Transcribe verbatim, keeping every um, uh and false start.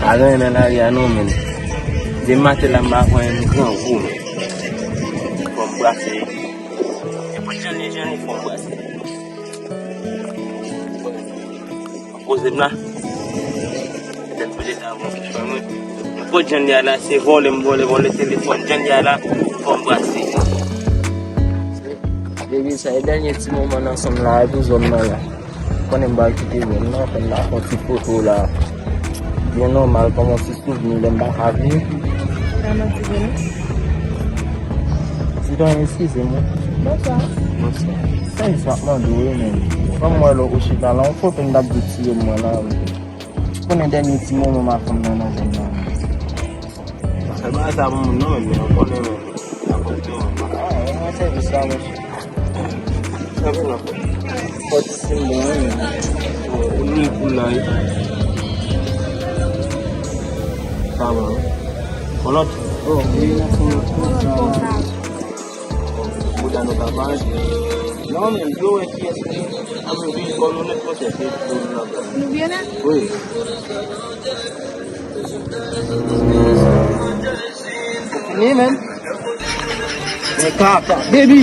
Pa gen anyen nan lari a non, men. Depi maten la, m pa pran yon grangou, men. Fò m brase. E pou jan li, jan li, fò m brase. Poze m la. Lè m poze ta bon, kèk fwa mwen. Nenpòt jan li a la, se vòlè m vòlè, vòlè telefòn. Jan li a la, fò m brase. Depi sa e dènye ti moman n ansanm la, e pou zòn nan la. Konnen m pral kite zòn nan, fè m ta fè yon ti foto la. Byen nòmal, kòm yon ti souvni lè m pa ka vini. Kòman ti vini? Ti don, eskize m wi. Bonswa. Bonswa. Sa e sa m ap mande w wi, men. Kòm m wè lè w chita la, yon foto m t ap di tiye m mwen la. Konnen dènye ti moman m ak fanm nan nan zòn nan. Sa bagay sa pou moun non, men, men, ou konnen, men. Sa pou moun non. Ah, mwen sèvis la, monchè. Sa pou la. Fòt si mwen, men. Ou ni pou la, wi. Sa bon. Kolòt. Oh, wi, mèsi. Bouda nou ka pale. Non, men, yo, wè kiyès li. Anben, wi, kò nou nèt, monchè, se pou nou la. Nou byen nèt? Wi. Ou fini, men? Men kaka, baby!